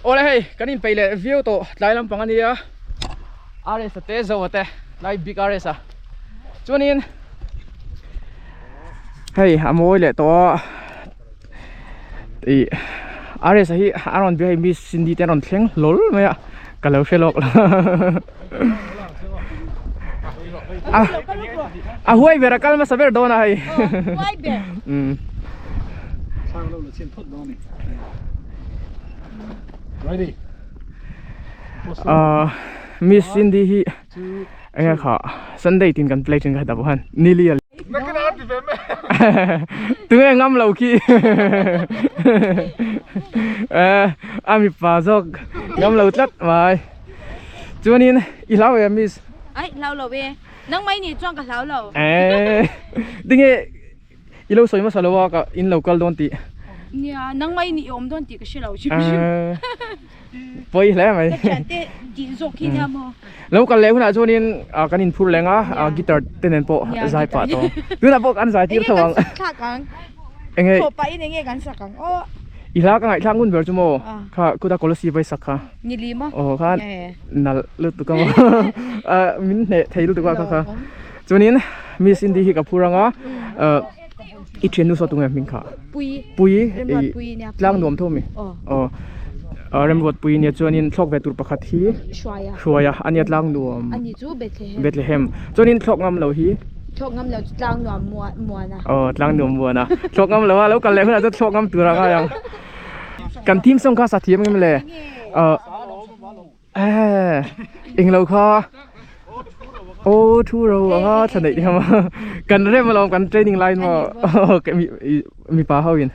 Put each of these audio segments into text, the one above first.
Awle hei kan inpeih leh viau tawh tlai lampang a nia RS a te zo a te tlai bik RS a chuanin hei a mawi leh tawh a ih RS a hi a rawn bia hei miss Cindy te an rawn thleng hlawl mai a ka lo hre lawk a a huai ber a kal hmasa ber dawn a hei umm. Ahh Miss Cindy hi enge kha Sunday tin kan play thin kha ta pawh khan nili a tunge ngam lo khi eh a mipa zawk ngam lo tlat mai chuanin i hlau em Miss Ai hlau lo e nang mai ni chuan ka hlau lo eh tinge I lo sawi hmasa lo a ka in lo kal dawn tih. Nia, nang mai ni i awm dawn tih ka hre lo hrim hrim. Pawi hle mai. Ka thian te tih zawk hi nia maw. Lo kal leh hunah chuanin kan inphur leng a, guitar te nen pawh zai pah tawh. Tunah pawh kan zai tir tho ang. Enge kan sak thlak ang? Enge? Thawh pahin enge kan sak ang aw. I hla ka ngaihthlak ngun ber chu maw? Kha kuta Kolossi vai sak kha. Ni li maw? Aw kha nalh lutuk a maw. Min hneh thei lutuk a kha kha. Chuanin Miss Indy hi ka phur anga ah i thiannu saw tunge hming kha? Pui. Pui Remruat Pui nia. Tlang nuam tho mi? Aw. Aw. Ah Remruat Pui nia chuanin thlawk ve tur pakhat hi Hruaia. Hruaia ania tlang nuam. Ani chu Bethlehem. Bethlehem. Chuanin thlawk ngam lo hi? Thlawk ngam lo chu tlang nuam muana. Aw tlang nuam muana. Thlawk ngam lo a lo kal leh hunah chuan thlawk ngam tur a ngai ang. Kan team song kha sa thiam em le? Ah Eh, englo kha o thu ro anga thla neih hiam a kan rem alawm kan training line maw mi mipa ho in.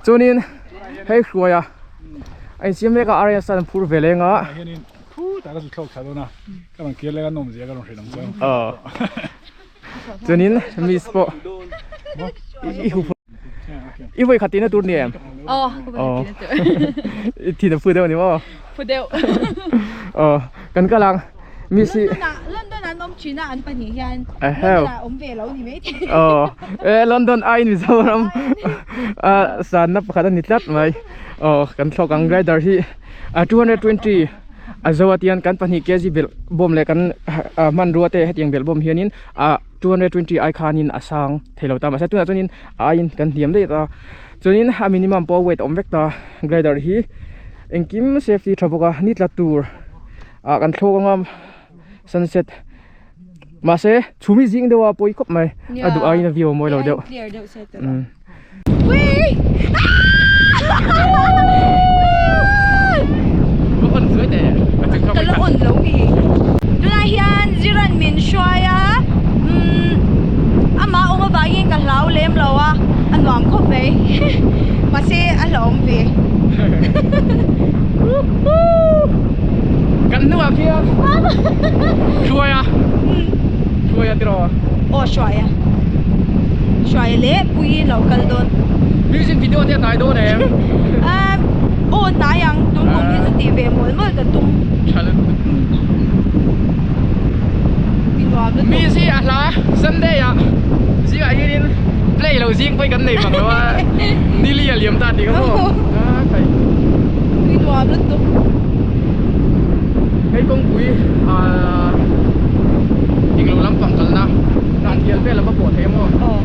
Chuanin hei hruaia a insiam mek a RS an phur ve leng a. Chuanin miss pawh i hu i vawi khat tihna tur ni em? Aw ka vawi khat tihna tur. I thin a phu deuh a ni maw? Phu deuh. Aw kan kal ang miss hi. London ah an awm thin a an pahnih hian London ah awm ve lo ni mai thei. Aw e London aiin Mizoram a sanna pakhat a ni tlat mai. Aw kan thlawk ang glider hi 220 a zo a tian kan pahnih kg belh bawm leh kan hmanrua te hetiang belh bawm hianin ah 220 ai khanin a sang thei lo ta mahse tunah chuanin a aiin kan hniam daih ta chuanin a minimum pawh weight a awm vek ta glider hi engkim safety tha bawk a ni tla tur ah kan thlawk anga sunset mahse chhumi zing deuh a pawi khawp mai a duh aiin a view a mawi lo deuh. Ka la on lo mi. Tunah hian Ziran min hruai a, umm amah awm avangin ka hlau lem lo a, a nuam khawp mai. Mahse a hlauhawm ve. Kan hnuah khian hruai a, hruai a tiraw? Aw hruai a. Hruai leh Puii lo kal dawn. Music video te a hnai dawn em? Amm aw hnai ang tun kum hi chu tih ve mawl mawl ka tum. Tha lutuk. Mi nuam lutuk. Mi zi a hla Sunday ah zingah hianin play lo zing pawhin kan nei vang lo a nili a liam. liam ta tih kha maw a khai Tui nuam lutuk. Hei kawngpui ah englo lampang kalna hnah thial vel a va pawh thei a maw? Aw.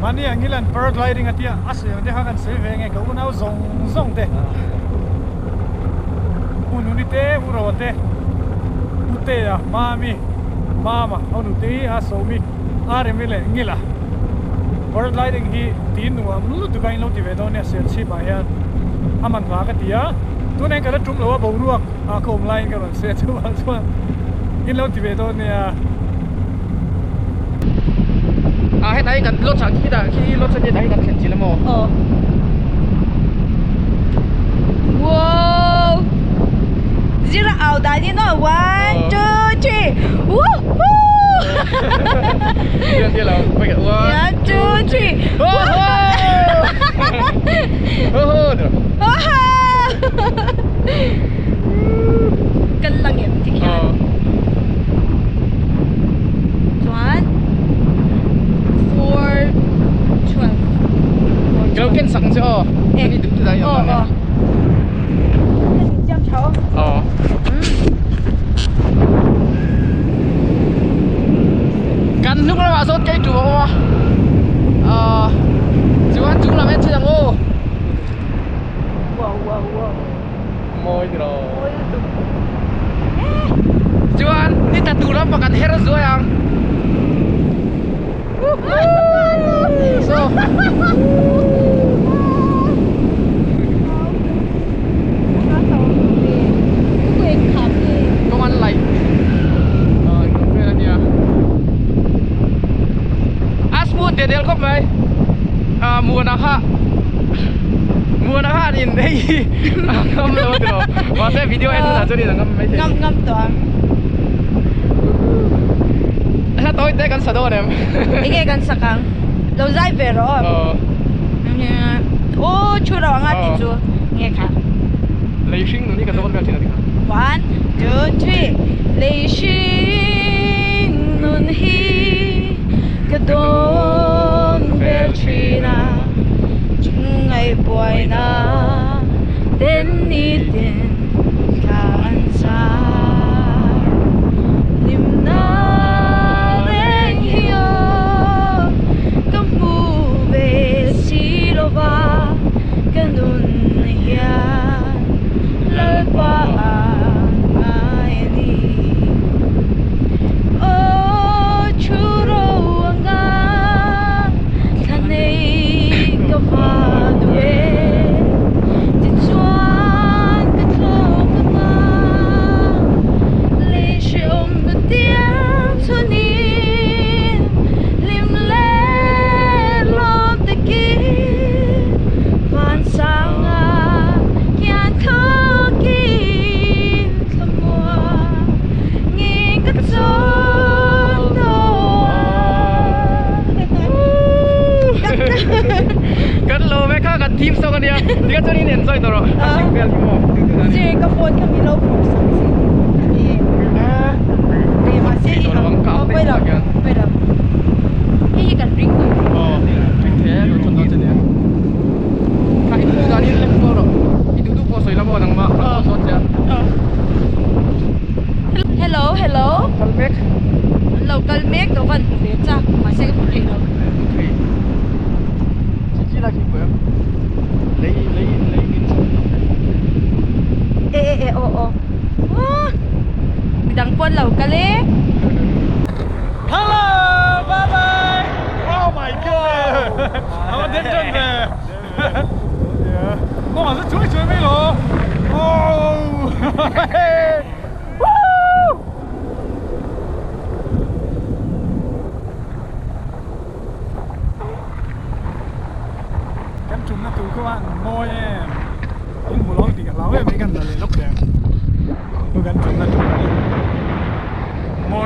Mahni ang hilan paragliding a tia a sawi ang te kha kan sawi ve nge ka unau zawng zawng te u Nuni te u Roa te u Tea Mami Mama ho nu te hi a sawmi a remi leh ngila paragliding hi ti nuam lutuk a in lo ti ve dawn nia Serchhip ah hian a man hla ka ti a tunah hian ka la tum lo a boruak ah ka awm laiin ka rawn sawi a chuvang chuan in lo ti ve dawn nia. Ah hetah hian kan lodge ah khitah khi lodge ania tah hian kan thlen chilh emaw? Aw. Wow! Zira au dan in aw one two three woohoo! One two three woohoo! Woohoo! Kan lang em tikhian. Chuan 4:12. Ka lo ken sak ang che aw. Ani duh tu dai awm ang e. Aw. Kan hnung lamah sawn kei tu a awm a. Aw chuan chung lam en chhin ang u. Wow wow wow. Mawi tiraw. Mawi lutuk. Chuan ni tla tur lamah kan her zuai ang. So. Kawng an laih vel a nia. A smooth del del khawp mai. Muana kha Muana khan in hei hi a ngam lo a tiraw. Mahse video en hunah chuan in a ngam maithei. Ngam ngam tawh ang. Hla tawi te kan sa dawn em? Enge kan sak ang? Lo zai ve rawh aw. Aw. Aw thu ro anga tih chu nge kha. Lei hring nun hi ka dawn vel thin a ti kha. One, two, three. Lei hring nun hi ka dawn vel thin a, chungngai buaina ten nitin thla an char. Hlimna reng hi aw ka hmu ve si lova ka nun hian Lalpa ang ngai a ni. Aw thu ro anga thla nei ka va duh e, tichuan ka thlawk anga lei hrehawm nu tiang chhunin hlim leh lawm takin van sanga hian thlawkin thlamuang ngin ka chawl tawh a. Kan lo ve kha kan theme song ania tikha chuan in enjoy tawh rawh a hlim vel hi maw Sir ka phone kha min lo phawrh sak che ani e mahse i aw pawi lo pawi lo hei hi kan ring duh aw ring the lo chhawn dawn che nia kha i duh dan in lek kual rawh i duh duh pawh sawi la maw nangmah ka chhawn dawn che a Hello hello kal mek an lo kal mek ka van hmu ve chak mahse ka hmu thei lo hmu thei chi chi lai khi pawh em lei lei lei ngin e e e aw aw.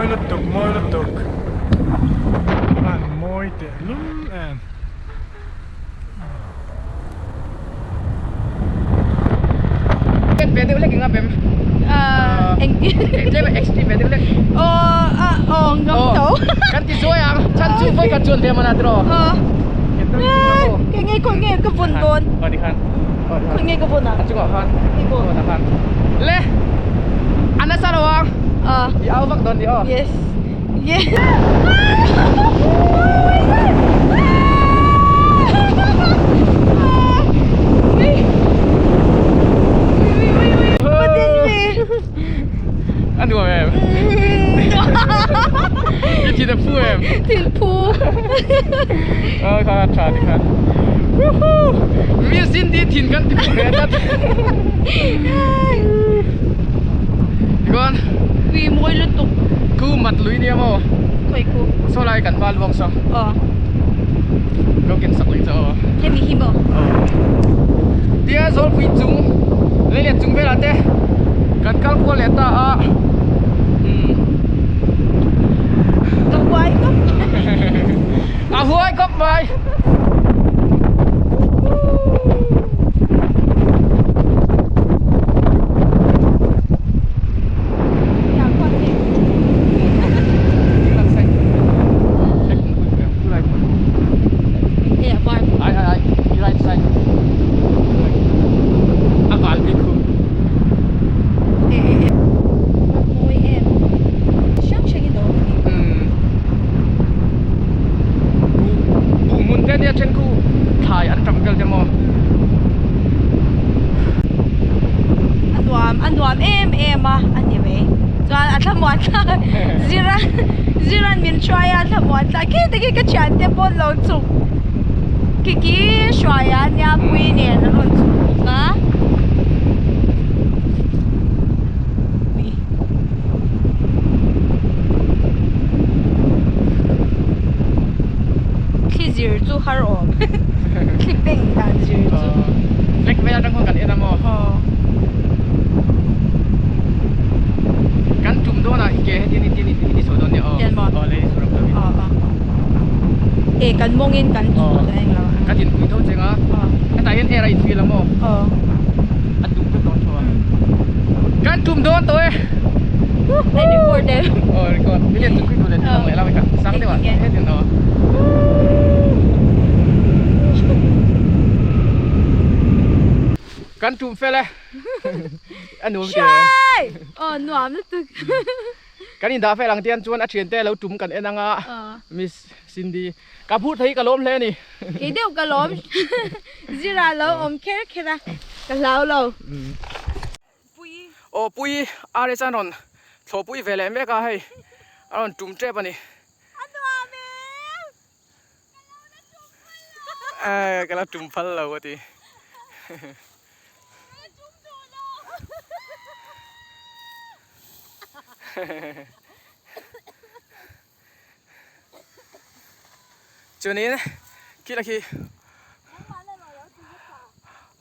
Mawi lutuk, mawi lutuk. An mawi teh lul em. Ken ve deuh hlek eng a bem. Engtin? Tlem extreme ve deuh hlek. Aw, aw, ngam tho. Kan ti zuai ang. Chan chu vawi khat chuan ve mana tiraw. Ke nge khawi nge ka vun dawn. Aw tikhan. Khawi nge ka vun ang. A chungah khan. Aw takhan. Le. A nasa lo ang. I au vak dawn ni aw. Yes. Yes. A nuam em? I thin a phu em? Thin phu. Ờ kha tha ti khan. Woohoo! Mi sin di thin kan ti phu ve tlat. Tikhuan. Ui mawi lutuk. Ku mat lui nia maw? Khawi ku? Saw lai kan va luang saw. Aw. Lo ken sak lui chu aw. Hemi hi maw? Aw. Tia Zawlpui chung Leilet chung velah te kan kal kual leh ta a. Umm. Ka huai khawp mai. A huai khawp mai. Thlai an tam vel te maw. A nuam a nuam em em a a ni mai chuan a thlamuan thlak zira ziran min hruai a thlamuan thlak khi te khi ka thian te pawh lo chhuk khi khi hruai a nia pui nen a rawn chhuk bawk a. Thli zir chu har awm thli beng dan zir chu. Flag vel atang khawn kan en a maw? Aw. Kan tum dawn ah i ke hetian i tin i ti chhuah dawn nia aw. Tian maw? Aw lei chhuah rawk lovin. Aw aw. E kan mawngin kan chhuah chu a englo a. Ka dinpui tho cheng a. Aw. Hetah hian air a in fill a maw? Aw. A tum vek dawn tho a. Kan tum dawn tawh e. I record em. Aw record. Hei hian chungkhui duh leh thil ang leh lam hi kha sang deuh ah hetin aw. Kan tum fel e. A nuam ti em. Hruai! Aw nuam lutuk. Kan indah fel ang tian chuan a thiante lo tum kan en anga Miss Cindy ka phur thei ka lawm hle a ni. Kei deuh ka lawm. Zira lo awm kher kher a ka hlau lo. Pui. Aw Pui, RS an rawn thlawh pui ve leh mek a hei, a rawn tum tep a ni. A nuam em? Ka lo la tum phal lo. Eh, ka la tum phal lo a ti. Ka la tum duh lo. Chuanin khila khi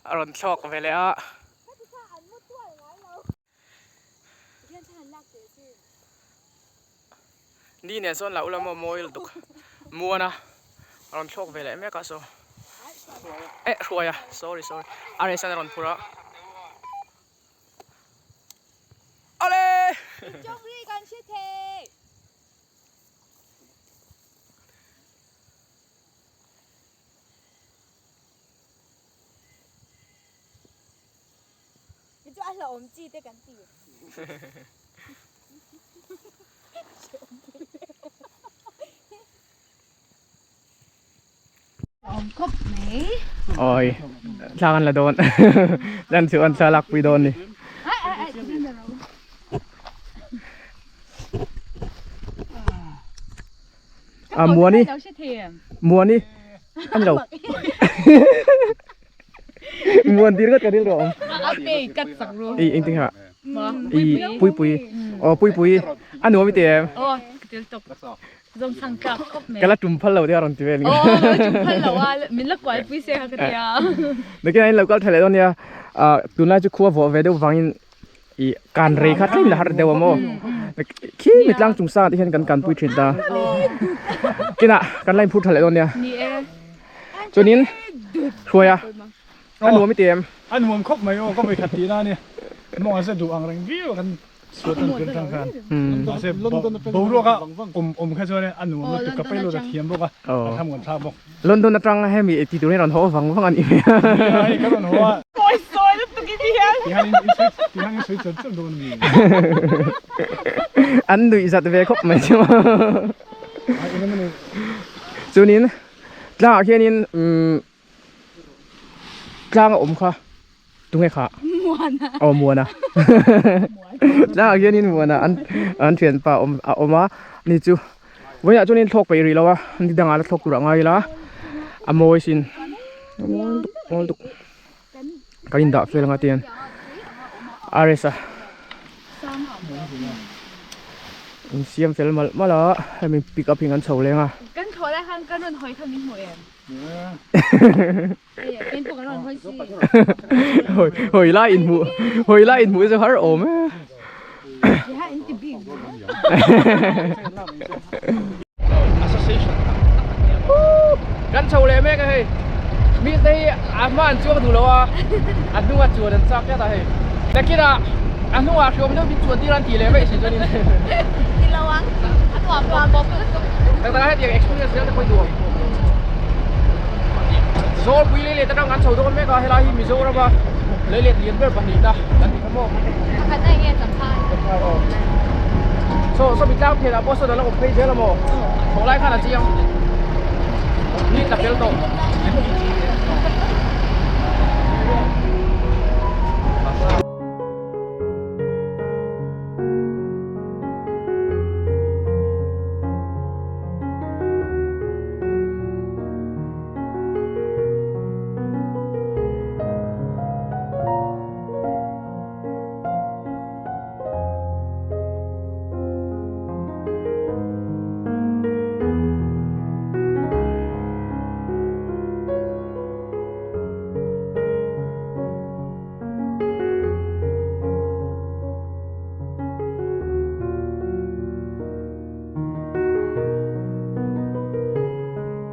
a rawn thlawk ve leh a. Ni nen sawn lah ula maw mawi lutuk muan a a rawn thlawk ve leh mek a saw eh hruai a sorry sorry a restaurant a rawn phur a. Awle! Mi chu a hlauhawm chi te kan ti. Awm khawp mai. Oi, thla kan la dawn. Lan chu an thla lak pui dawn ni. A muani. Muani. Ani lo. Muan tir ngawt ka ril rawh awm. I engtin kha? I pui pui. Aw pui pui. A nuam i ti em? Ka la tum phal lo te a rawn ti vel. Nakin ah in lo kal tha leh dawn nia. Tunlai chu khua vawh ve deuh vangin. I kan rei kha tlem la har deuh a maw khi mi tlang chung sang ah te hian kan kanpui thin ta kinah kan la inphur tha leh dawn nia chuanin hruai a a nuam i ti em a nuam khawp mai aw ka vawi khat tihna a nia mawng a se duh ang reng viau a kan suat an tir tang khan mahse boruak a awm awm kha chuan a nuam lutuk ka payload a thiam bawk a a tham kan thlak bawk London atang hemi ti turin rawn haw vang vang a nih hmel. Nia hei ka rawn haw a. Pawi sawi lutuk i ti hian. Ti hian in sawi ti hian in sawi char char dawn a mi. An nuih zat ve khawp mai chu. Chuanin tlangah khianin umm tlang a awm kha tunge kha? Muana. Aw Muana. Tlangah khianin Muana an an thianpa awm a awm a ni chu. Vawiinah chuanin thlawk peih rih lo a ni dangah la thlawk tur a ngai ila a mawi sin a mawi lutuk mawi lutuk kan indah fel anga tian RS a insiam fel malh malh a hemi pick up hi kan chho leng a. Kan thlawh lai khan kan rawn hawi kha min hmu em? Hawi lai inhmuh hawi lai inhmuh hi chu har awm e. Kan chho leh mek a hei mi te hi a hma an chuang duh lo a a hnunga chuan an chak tlat a hei nakinah a hnungah hriawm deuh min chuan tir an tih leh mai si chuanin Tak tak a hetiang experience zel te pawh i duh ang. Zawlpui lei let atang kan chho dawn mek a, helai hi Mizoram a lei let lian ber pahnih ta kan ti kha maw. Pakhat na enge Champhai. Champhai aw. Saw saw mi tlang phenah pawh sawn a la awm phei zel a maw. Thawh lai khan a chiang. Ni tla fel tawh.